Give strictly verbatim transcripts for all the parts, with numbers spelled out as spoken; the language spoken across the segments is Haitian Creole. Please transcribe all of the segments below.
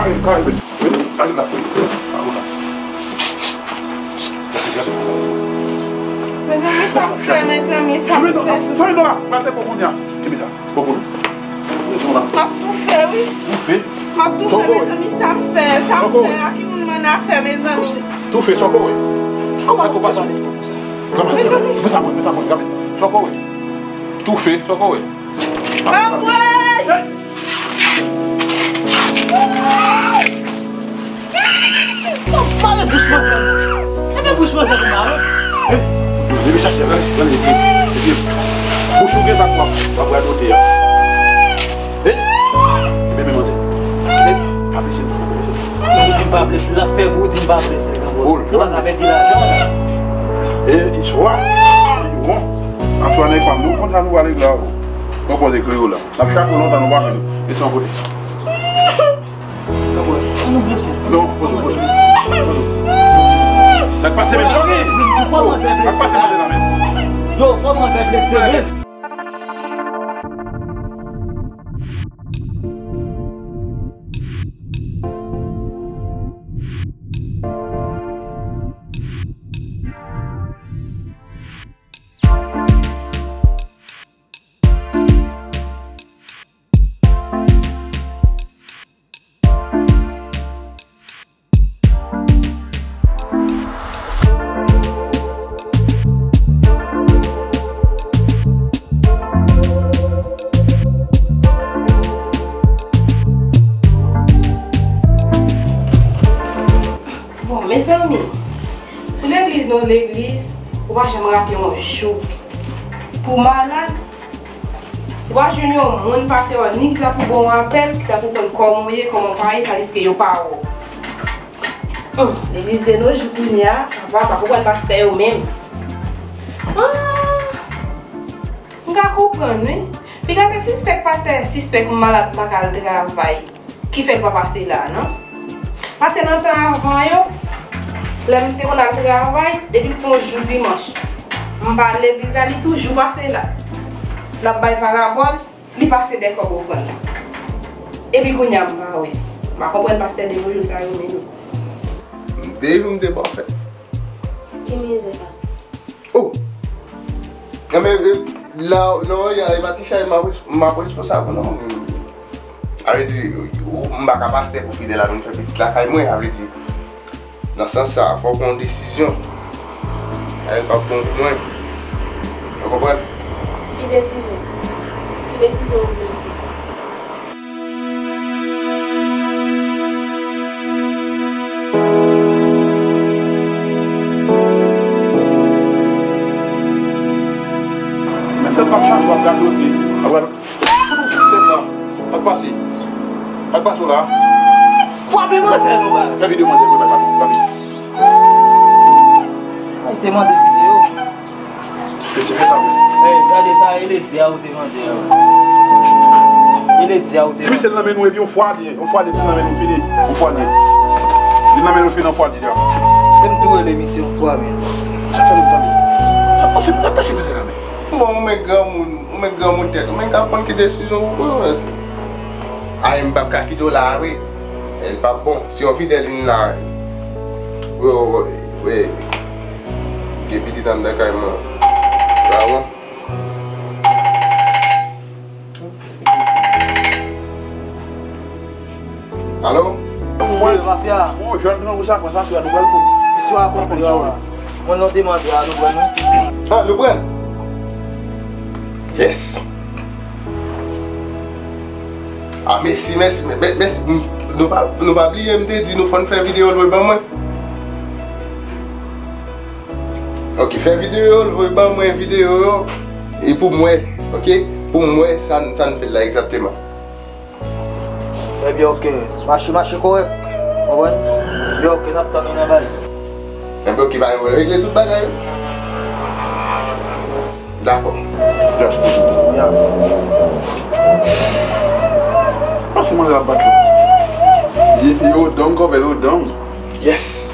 Mezanmi, sa m fè, mezanmi, sa m fè. Tande non, tande non la, pral depo kounye a. Kenbe sa. Poko. M ap toufe, wi. Toufe? M ap toufe, mezanmi, sa m fè, sa m fè, a ki moun m ann afè, mezanmi? Toufe, sòkò, wi. Kòman ou pase? Mezanmi. Mezanmi, mezanmi, sòkò, wi. Toufe, sòkò, wi. Anmwey! Mare bouch manzè. Epi bouch manzè pou mare. Epi chache, epi, epi, epi bouch ou gen sa w ap, w ap radote a. Epi men manzè. Epi pa blese l. Ou di m pa blese l, l ap fè pou ou di m pa blese l, granmòso. Nou pa ka pèdi lajan la. E, iswa. Bon. Aswè nèg pa m, nou konn sa nou pral regle a. Nou konn regle yo la. N ap chape w lontan nou pa jwenn. E se yon kote. An nou blese. Non, poze w, poze w. Poze w. Sa k pase menm, Johnny? Sa k pase manzè nan men? Yo, fò manzè blese menm. Bon, mezanmi, pou legliz, non, legliz, ou pa janm rate yon jou. Pou malad, ou pa jwenn yon moun pase wè ni k la pou ba w apèl, ki ta pou konn kòman w ye, kòman w pa ye, tandiske yo pa wè w. Hum, legliz de nos jours kounye a, papa, pa konprann pastè yo menm. Ah, m ka konprann, wi. Piga se sispèk pastè, sispèk m malad, m pa ka al travay. Ki fè l pa pase la, non? Paske nan tan avan yo, lè m te konn al travay, depi m fè yon jou dimanch, m pa al legliz la, li toujou pase la. L ap bay parabòl, li pase de kòb ofrann la. Epi kounye a m pa wè. M pa konprann pastè de nos jours sa yo menm. De jou m te pa fè. Ki mizè, pastè? Oh! Enben, e, la, lè w ye a, e pa ti chay m ap res-, m ap responsab, non. A vle di, ou, m pa ka pastè pou fidèl la vin fè pitit lakay mwen, a vle di, nan sans sa, fòk w pran yon desizyon. A, l p ap bon pou mwen. Ou konprann? Ki desizyon? Ki desizyon ou vle pran? Men tèt m ap chaje, w ap radote. Apre, tèt la. Sa k pase? Sa k pase w la? Frape manzè non, baz. Fè videyo manzè pou mwen, pa, pa, pa. Mwen te mande videyo. Mesye, fè sa vre. Ey, gade sa, e ledi a ou te mande a. E ledi a ou te mande. Ti misye nan men nou epi yon fwa li ye, yon fwa li ye, li nan men nou fini, yon fwa li ye. Li nan men nou fini, yon fwa li ye. Se m tou rele misye yon fwa, men. Sa fè lontan. Sa pase, sa pase, mesye la, men. Bon, ou menm granmoun, ou menm granmoun tèt, ou menm ka konn ki desizyon ou pran, mesye. Ay, m p ap ka kite w la, wi. E l p ap bon. Si yon fidèl vin la, wi, wi, wi. Gen pitit anndan kay mwen. Bravo. Alo? Mwen, mafya. Bon, jwenn nou sa konsa, sou nou pral pou. Misye a konprann sa. Mwen, nou demande a nou pran, non? Ah, nou pran? Yes. Ah, mèsi, mèsi, mè-, mè-, mèsi. M-, nou pa, nou pa bliye, m te di nou fò n fè videyo lwe ban mwen. Ok, fè videyo, voye ban mwen videyo yo. E pou m wè, ok? Pou m wè sa n, sa n fè la egzakteman. Ebyen, ok. Mache, mache kòrèk. Konprann? Ebyen, ok, n ap tann ou nan baz. Ebyen, ok, pa gen pwoblèm. Regle tout bagay. Dakò. Ya. Pase mwen la bat. Yo, yo, dong, kòpè, yo, dong. Yes.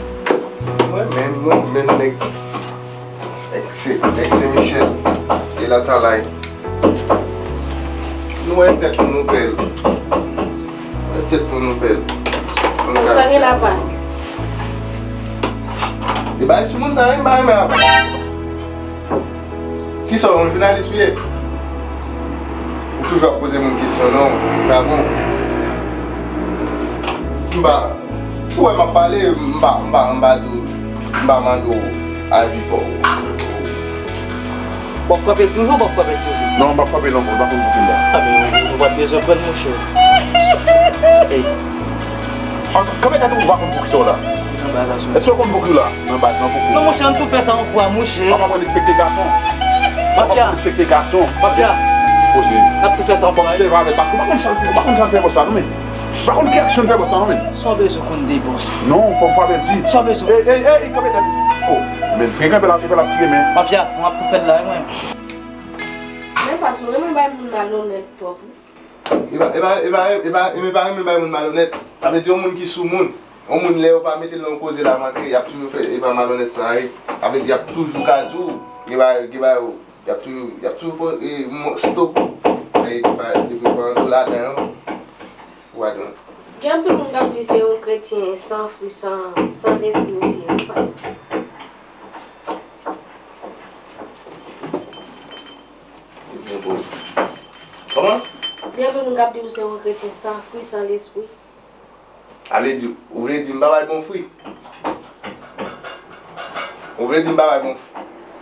Mwen menm, mwen menm, nèg. Nèg Se-, nèg Sen Michèl. E la talay. Nou wè tèt nou, nou bèl. Nou wè tèt nou, nou bèl. Sa gen la pa. E bay sou moun sa, wi, bay mè apa. Kisa w, yon jounalis ou ye? Ou toujou ap poze moun kesyon, non, li pa bon. M pa, ou wè m ap pale, m pa, m pa, m pa di w, m pa mande w avi pa w. W ap frape l toujou, w ap frape l toujou. Non, m ap frape l ankò, m pa konn pou ki m la. A, men ou, ou pa t bezwen pran l, monchè. Ey. An, kanpe tèt ou, ou pa konn pou ki sa w la. Nan baz la, sou. Èske w konn pou ki w la? Nan baz, nan pou ki w. Non, monchè, ann tou fè sa yon fwa, monchè. W ap aprann respekte gason. Mafya. W ap aprann respekte gason. Mafya. Poze. N ap tou fè sa yon fwa. Se pa avèk, paske w pa konn sa l fè, w pa konn sa l fè bòs la, non, men. W pa konn ki aksyon l fè bòs la, non, men. Sa w bezwen konn de bòs? Non, fò m frape l di. Sa w bezwen? Ey, ey, ey, kanpe tèt ou. Oh, men, frenk kanpe la, kanpe la, tire men. Mafya, mwen ap tou fè l la, wi, mwen. Men pa sou renmen bay moun malonèt twòp, wi. E pa, e pa, e pa, e pa, e pa renmen bay moun malonèt. Sa vle di yon moun ki sou moun. Yon moun lè yo pa mete l nan yon koze l ap antre, y ap toujou fè, e pa malonèt sa ye. Sa vle di y ap toujou ka di w, gen bagay, gen bagay, y ap toujou, y ap toujou po-, e, mo-, stop. E, gen bagay, depi w pa antre w ladan yo, ou pa dwe antre. Gen anpil moun k ap di se yon kretyen san fwi, san, san lespri ou ye, ou panse? Kòman? Gen anpil moun k ap di ou se yon kretyen san fwi, san lespri. A vle di, ou vle di m pa bay bon fwi? Ou vle di m pa bay bon fwi?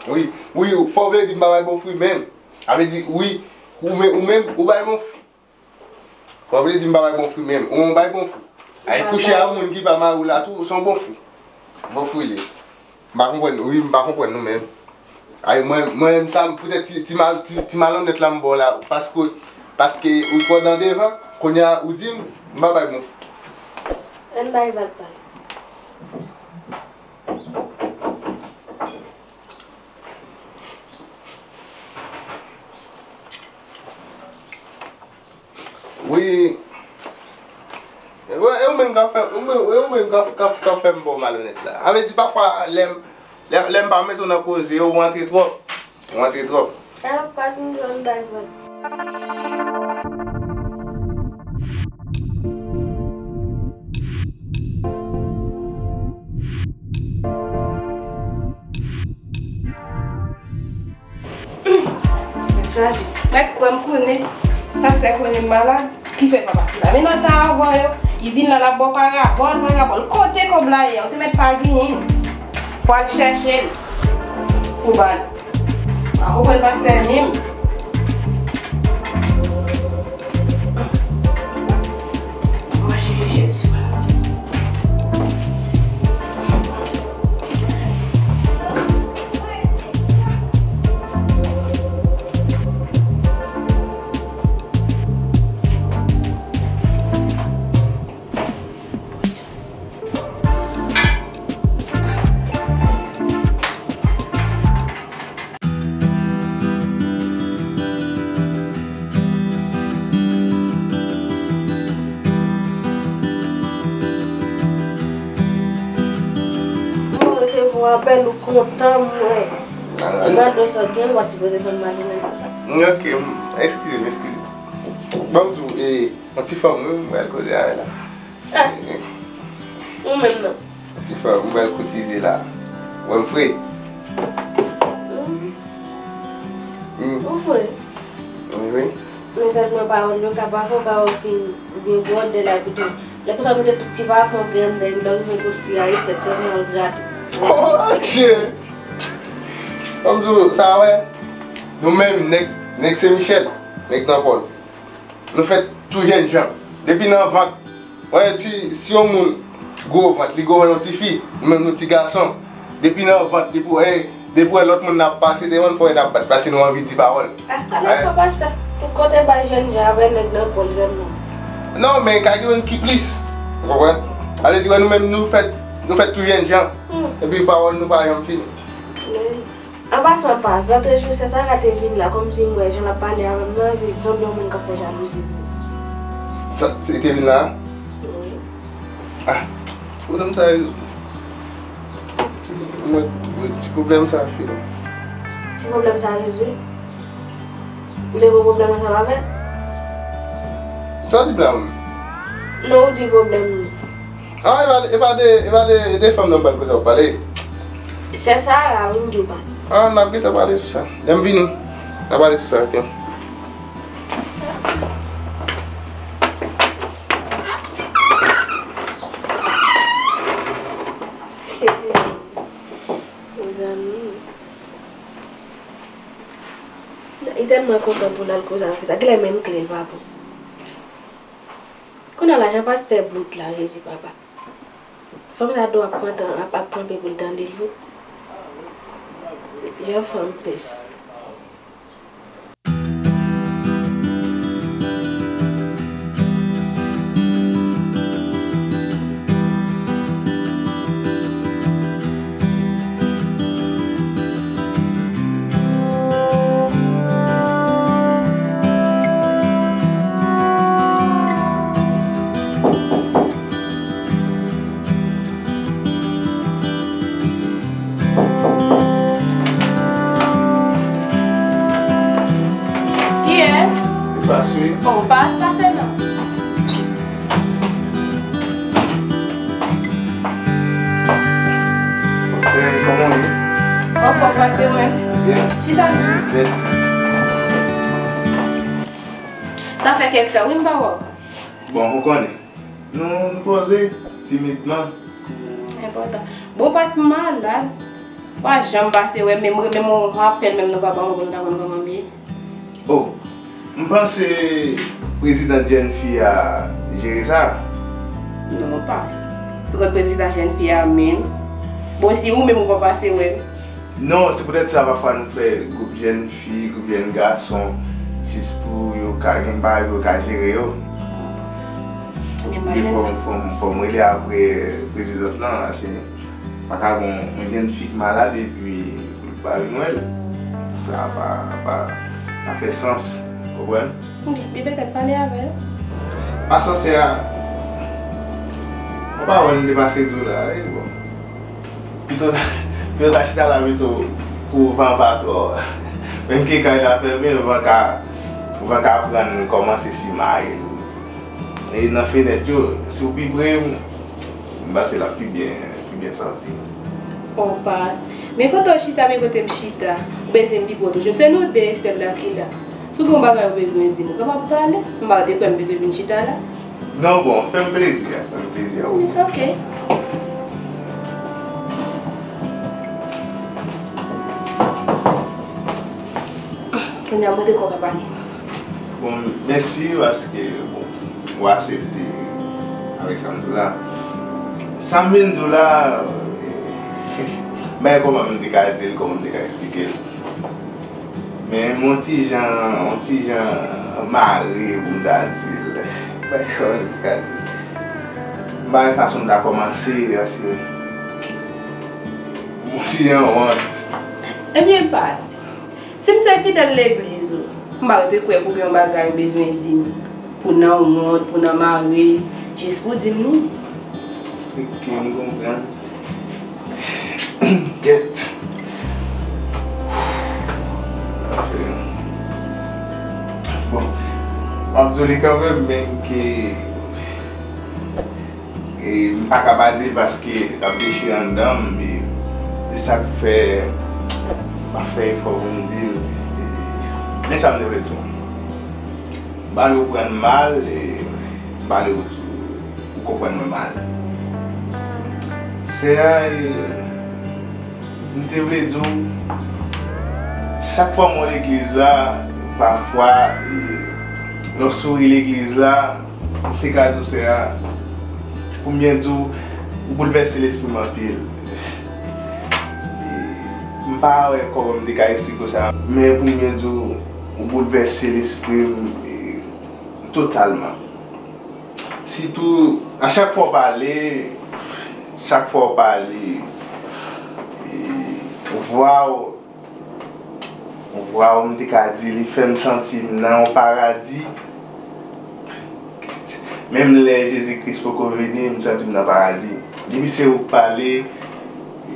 Wi, wi, fò w vle di m pa bay bon fwi menm. A vle di, wi, ou menm, ou menm, ou bay bon fwi. Fò w vle di m pa bay bon fwi menm. Ou menm w bay bon fwi. Ay kouche a moun ki pa mari w la tou, se yon bon fwi. Bon fwi li ye. M pa konprann, wi, m pa konprann nou menm. Ay, mwen, mwen menm sa, poutèt ti, ti mal, ti, ti malonèt la m ba w la, paske, paske ou twò nan devan, kounye a ou di m, m pa bay bon fwi. Ann bay vag pale. Wi. E, e ou menm k ap fè, ou menm, e ou menm k ap, k ap, k ap fè m ba w malonèt la. A vle di pafwa lè m, lè, lè m pa mete w nan koze yo, ou antre twòp. Ou antre twòp. Alò, pa sou m jwenn bay vag. Tèt chaje. Mèt kwè m konnen. Pastè konnen m malad. Ki fè l pa pase la? Men nan tan avan yo, li vin la, l ap ba w parabòl, parabòl. Kote kòb la ye a? Ou te mèt pa genyen l. Fò al chèche l pou ba l. Pa konprann pastè menm. Mache Jezi. Mwen resevwa apèl ou kontan, mwen. Mwen do sa gen, w pa t sipoze fè m mal menm konsa. Ok, m, eskize m, eskize m. Ban m di w, e, yon ti fanm, wi, m pral koze avè l la. Ah. Ou menm non. Ti fanm, m pral koutize la. Wè m fre. Mm. Mm. Ou fre? Wi, wi. Men sèlman pawòl yo ka pafwa ka ofri oubyen bwòdè la pito. Lè konsa mete tout ti pafon ki anndan, lè w rive kot fi a, li tèt sèlman al grate. Oh, Dye! Ban m di w, sa wè, nou menm, nèg, nèg Sen Michèl, nèg Nan Pòl. Nou fèt tou jènjan. Depi nan vant. Wè, si, si yon moun gwo vant, li gwo vant yon tifi, nou menm nou ti gason. Depi nan vant, depi, wè, depi wè lòt moun n ap pase devan n, fò n ap bat, paske nou anvi di pawòl. Ah, sa nèg sa pastè. Tout kote bay jènjan, apre nèg Nan Pòl jènjan. Non, men ka gen youn ki plis. Ou konprann? Sa vle di, wè, nou menm nou fèt, nou fèt tou jènjan. Hmm. Epi pawòl nou pa janm fini. Wi. An pasan, pa, zantre jou sè sa ka te vin la, kòmsi m wè jan l ap pale avè m nan, se sanble yon moun k ap fè jalouzi pou ou. Sa, se te vin la? Wi. Ah, ti pwoblèm sa yo. Ti, mwen, ti pwoblèm sa fini. Ti pwoblèm sa rezoud? Ou te gen pwoblèm ansanm avè l? Sa w di la menm? Non, ou di pwoblèm li. Ah, e pa de, e pa de, e pa de, de fanm nan m pral koze w pale. Sè Sara, wi, m di w pati. Ah, n ap gentan pale sou sa. Lè m vini, n a pale sou sa, ok? Mezanmi. Li tèlman kontan pou l al koze afè sa. Genlè menm kle l pa bon. Kounye a la, jan pastè bout la, Jezi papa. Fanm sa dwe ap pran tan, ap, ap kanpe pou l tande l wi. Jan fanm pès. Kiyès? Li pase wi. Oh, pa pase non. Sè, kòman w ye? Anfòm, pase w menm? Byen. Chita non. Mèsi. Sa fè kèk tan wi m pa wè w. Bon, ou konnen. Nou, nou poze timidman. Enpòtan. Bon, pas m malad. Pa janm pase wè m, menm, menm yon apèl menm nou pa ban mwen pou m ta konn kòman m ye. Oh, m panse prezidan jèn fi a jere sa. Non, pas. Si w konn prezidan jèn fi a menm. Bon, si ou menm ou pa pase wè m. Non, se poutèt sa pafwa nou fè gwoup jèn fi, gwoup jèn gason, jis pou yo ka gen bagay pou yo ka jere yo. Epi fò m, fò m, fò m rele apre prezidant lan, paske pa ka gen yon, yon jèn fi ki malad epi pou l pa vin wè l. Sa pa, pa, pa fè sans, w konprann? Li, li petèt pale avè l. Pasansè a, ou pa wè m te pase di w la, wi, bon. Pito, pito ta chita la, pito pou van pa twò. Menm ke kay la fèmen, van ka, van ka pran n kòmanse simaye n. E nan fenèt yo, si w pi pre m, m panse l ap pi byen, pi byen santi. Oh, pas. Men kote w chita, men kote m chita. Ou bezwen m pi pwòt toujou. Se nou de sèl la ki la. Si w gen yon bagay ou bezwen di m, ou kapab pale. M pa te kwè m bezwen vin chita la. Non, bon, fè m plezi a, fè m plezi a, wi. Ok. Kounye a, montre kò w ka pale. Bon, mèsi paske, bon, ou aksepte avèk sa m di w la. Sa m vin di w la, m pa kòman m te ka di l, kòman m te ka eksplike l. Men m on ti jan, on ti jan mare pou m ta di l. M pa kòman m te ka di l. M pa wè fason m ta kòmanse, paske m on ti jan wont. Ebyen, pas. Si m se fidèl legliz ou, m pa te kwè pou gen yon bagay ou bezwen di m. Pou nan wont, pou nan mare, jis pou di m wi. Ok, m konprann. Gèt. Bon, m ap di w li kanmenm, men ke E m pa ka pa di l paske l ap dechire anndan m, e se sa k fè m ap fè efò pou m di l. Men sa m te vle di w. M pa vle w pran m mal, e m pa vle w tou, ou konprann mwen mal. Sè a, e, M te vle di w, chak fwa m wè w legliz la, pafwa, e, lè w souri legliz la, m te ka di w, sè a, pou m byen di w, ou boulvèse lespri m anpil. E, m pa wè kòman m te ka eksplike w sa, men pou m byen di w, ou boulvèse lespri m, e, totalman. Sitou, a chak fwa w pale, chak fwa w pale, e, vwa w, vwa w, m te ka di, li fè m santi m nan yon paradi. Menm lè Jezi Kris poko vini, m santi m nan paradi. Depi se ou k pale, e,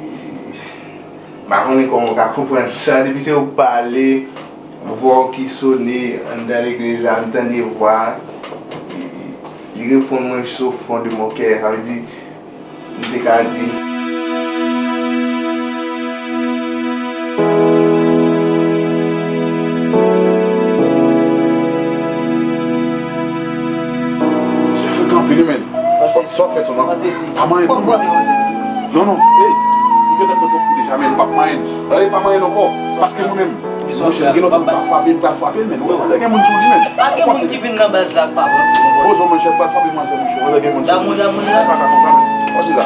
m pa konnen kòman w ka konprann sa. Depi se ou k pale, vwa w ki sone anndan legliz la, m tande vwa a, li reponn mwen jis o fon de mon kè. Sa vle di, Te ka di. Se fout anpil, men. Sa w fè tou, non? Pa manyen non, non. Ey, li gentan pran tou kou deja, men li p ap manyen. Gade, li pa manyen ankò. Paske mwen menm, monchè, gen lòt moun pa frape, m pral frape l, men. Ou wè, gen moun sou li, men. Pa gen moun ki vin nan baz la k pa pran kou. Poze w, monchè, m pral frape manzè, monchè. Ou wè, gen moun sou li. Damou, damou, damou. Pa ka konprann. Pase la.